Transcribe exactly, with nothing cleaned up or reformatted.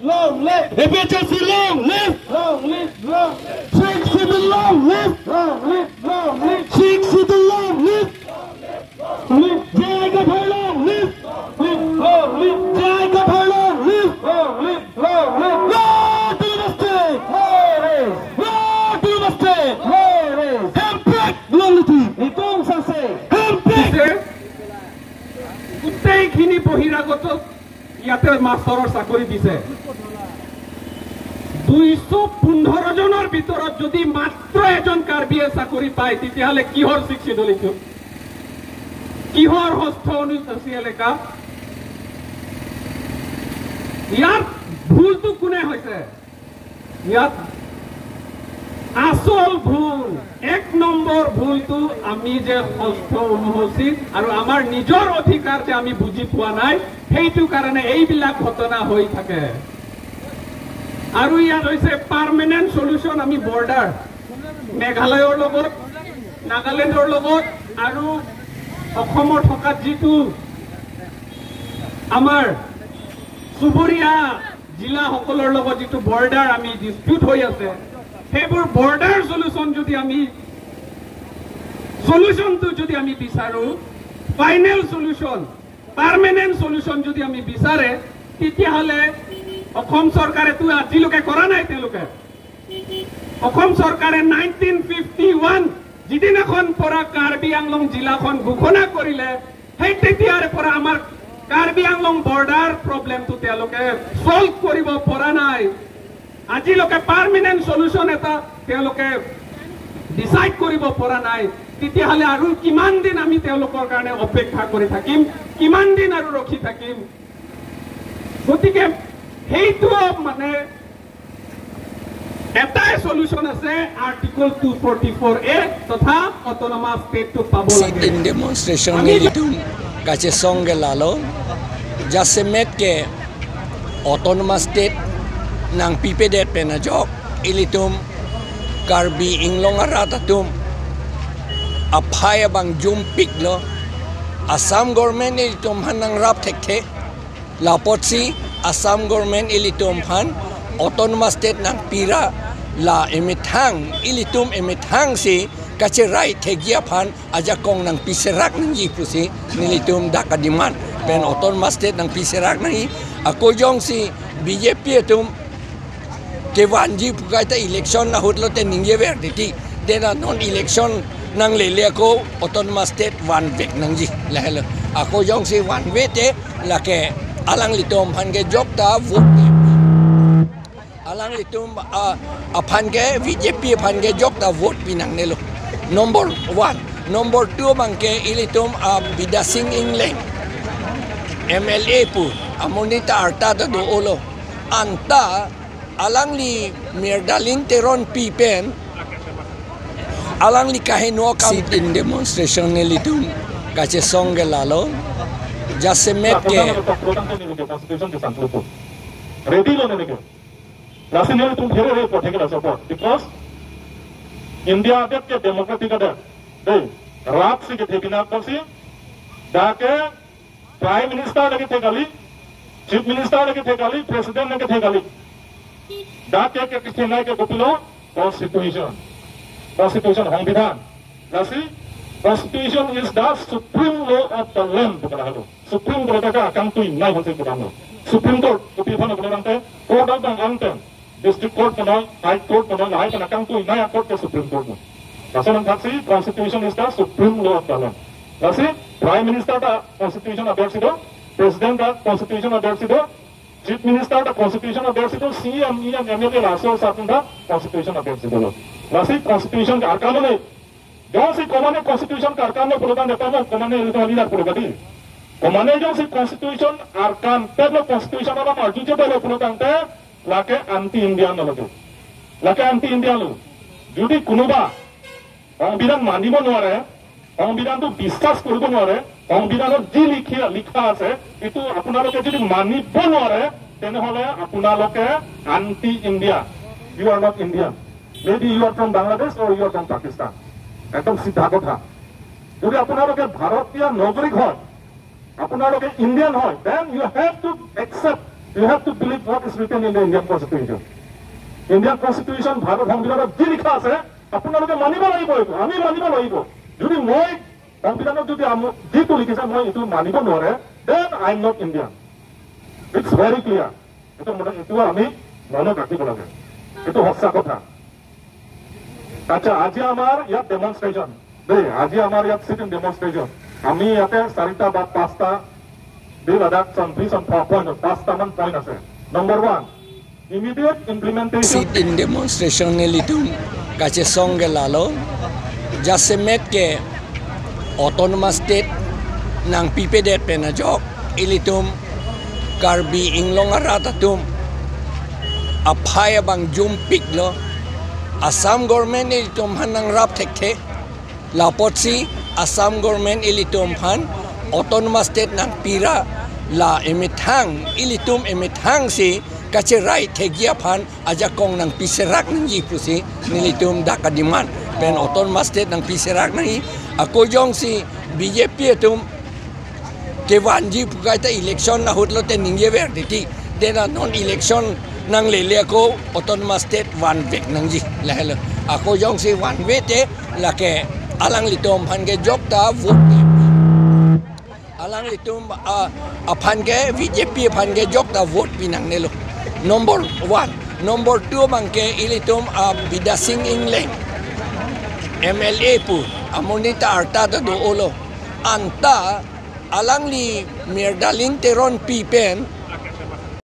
Long live! A P H L C long live! Long live! Long live! Sixth Schedule long live! Long live! Long live! Sixth Schedule long live! Long live! J I Kathar long live! Long live! Long live! J I Kathar long live! Long live! Long live! No to the state! No rest! No to the state! No rest! Hemprek long live! Nitum sase! Hemprek! গোটেইখিনি বহিৰাগত ইয়াতে মাষ্টৰৰ চাকৰি দিছে। দুইশ পোন্ধৰ জনৰ ভিতৰত যদি মাত্ৰ এজন কাৰ্বিয়ে চাকৰি পায়, তেতিয়াহ'লে কিহৰ ছিক্স শ্বিডিউল এইটো? কিহৰ ষষ্ঠ অনুসূচী এলেকা? ইয়াত ভুলটো কোনে হৈছে? ইয়াত আচল ভুল, এক নম্বৰ ভুলটো আমি যে ষষ্ঠ অনুসূচী আৰু আমাৰ নিজৰ অধিকাৰ যে আমি বুজি পোৱা নাই, সেইটো কাৰণে এইবিলাক ঘটনা হৈ থাকে। আৰু ইয়াত হৈছে পাৰ্মানেণ্ট চলিউশ্যন, আমি বৰ্ডাৰ মেঘালয়ৰ লগত, নাগালেণ্ডৰ লগত আৰু অসমৰ থকাত যিটো আমাৰ চুবুৰীয়া জিলাসকলৰ লগত যিটো বৰ্ডাৰ আমি ডিছপিউট হৈ আছে, সেইবোৰ বৰ্ডাৰ চলিউশ্যন যদি আমি, চলিউশ্যনটো যদি আমি বিচাৰোঁ, ফাইনেল চলিউশ্যন, পাৰ্মানেণ্ট চলিউশ্যন যদি আমি বিচাৰে, তেতিয়াহ'লে অসম চৰকাৰেতো আজিলৈকে কৰা নাই। তেওঁলোকে, অসম চৰকাৰে নাইনটিন ফিফটি ওৱান যিদিনাখন পৰা কাৰ্বি আংলং জিলাখন ঘোষণা কৰিলে, সেই তেতিয়াৰে পৰা আমাৰ কাৰ্বি আংলং বৰ্ডাৰ প্ৰব্লেমটো তেওঁলোকে ছল্ভ কৰিব পৰা নাই। আজিলৈকে পাৰ্মানেণ্ট চলিউশ্যন এটা তেওঁলোকে ডিচাইড কৰিব পৰা নাই। তেতিয়াহ'লে আৰু কিমান দিন আমি তেওঁলোকৰ কাৰণে অপেক্ষা কৰি থাকিম? কিমান দিন আৰু ৰখি থাকিম? গতিকে সেইটো মানে এটাই চলিউশ্যন আছে, আৰ্টিকল টু ফৰ্টি ফ'ৰ এ তথা অট'নমাছ ষ্টেটটো পাব লাগে। Sit-in demonstration আমি nelitum kachesong ke lalo, jasemet ke autonomous state nangpipedet pen ajok ilitum Karbi Anglong arat atum aphai abang jumpiklo. Assam government ilitum aphan nangrap thekthe. Lapotsi Assam government ilitum aphan autonomous state nangpira, la emethang, ilitum emethangsi kacherai thekji aphan ajakong nangpiserak nangji pusi nelitum dak ademand pen autonomous state nangpiserak nangji. Ako jongsi B J P atum kevanji pu kaita election ahut lote ningjever titi. Dena non election nanglele ako autonomous state vanvek nangji. Lahelo. Ako jongsi vanve te lake alanglitum aphan ke jokta vote. Alanglitum, ah, aphan ke B J P aphan ke jokta vote pi nangnelo. Number one. Number two abang ke ilitum, ah, Bidasing Engleng M L A pu, amonit ta arta ta do-olo. Anta alangli Mirdaling Teronpi pen alangli kaheno akam. Sit-in demonstration nelitum kachesong ke lalo, jasemet ke. Constitution ke sangklupo. Ready lo nene ke. Lasi nelitum here here pothe ke la support. Because India adet ke democratic adet. Dei, rat si kethe pina kosi, dak ke Prime Minister le kethe kali, Chief Minister le kethe kali, President le kethe kali. Dak ke kethenei ke kopilo, Constitution. Constitution, Songbidhan. Lasi, Constitution is the supreme law of the land, pu kalahelo. Supreme Court ke akangtuinei honsi pudamlo. Supreme Court, kopi aphan pudamte, court abang angten. District Court punon, High Court punon, lahai pen akangtuinei a-court ke Supreme Court lo. Laso nangthaksi, Constitution is the supreme law of the land. Lasi, Prime Minister ta Constitution aber si do, President ta Constitution aber si do, Chief Minister ta Constitution aber si do, C M, E M, M L A laso asap ta Constitution aber si dolo. Lasi, Constitution ke arkam lo. Jongsi komatne Constitution ke arkam lo pulotangte, tamo komatne ilitum leader pulo kadi. Komatne jongsi Constitution arkam, teplo Constitution alam arju chedolo pulotangte, lake anti-Indian lo lake. Lake anti-Indian lo. যদি কোনোবা সংবিধান মানিব নোৱাৰে, সংবিধানটো বিশ্বাস কৰিব নোৱাৰে, সংবিধানত যি লিখি, লিখা আছে, এইটো আপোনালোকে যদি মানিব নোৱাৰে, তেনেহ'লে আপোনালোকে anti-India. You are not Indian. Maybe you are from Bangladesh or you are from Pakistan. একদম চিধা কথা। যদি আপোনালোকে ভাৰতীয় নাগৰিক হয়, আপোনালোকে ইণ্ডিয়ান হয়, then you have to accept You have to believe what is written in the Indian Constitution. Indian Constitution, Bharat সংবিধানত যি লিখা আছে, আপোনালোকে মানিব লাগিব এইটো, আমি মানিব লাগিব। যদি মই সংবিধানত যদি আমু-, যিটো লিখিছে মই এইটো মানিব নোৱাৰে, then I am not Indian. It's very clear. এইটো মানে, এইটো আমি মনত ৰাখিব লাগে, এইটো সঁচা কথা। আচ্ছা, আজি আমাৰ ইয়াত ডেমনষ্ট্ৰেশ্যন দেই, আজি আমাৰ ইয়াত চিট ইন ডেমনষ্ট্ৰেশ্যন। আমি ইয়াতে চাৰিটা বা পাঁচটা, দি লাডাখ চাম, ভি চাম, পইণ্ট, পাঁচটামান পইণ্ট আছে। Number one, immediate implementation. Sit-in demonstration nelitum kachesong ke lalo, jasemet ke autonomous state nangpipedet pen ajok ilitum Karbi Anglong arat atum aphai abang jumpiklo. Assam government ilitum aphan nangrap thekthe. Lapotsi Assam government ilitum aphan autonomous state nangpira, la emethang, ilitum emethangsi kacherai thekji aphan ajakong nangpiserak nangji pusi nelitum dak ademand pen autonomous state nangpiserak nangji. Ako jongsi B J P atum kevanji pu kaita election ahut lote ningjever titi. Dena non election nanglele ako autonomous state vanvek nangji lahelo. Ako jongsi vanvete lake alanglitum aphan ke jokta vote. Alanglitum, ah, aphan ke B J P aphan ke jokta vote pinangnelo. Number one. Number two abang ke ilitum, ah, Bidya Sing Engleng M L A pu amonit ta arta ta do-olo. Anta alangli Mirdaling Teronpi pen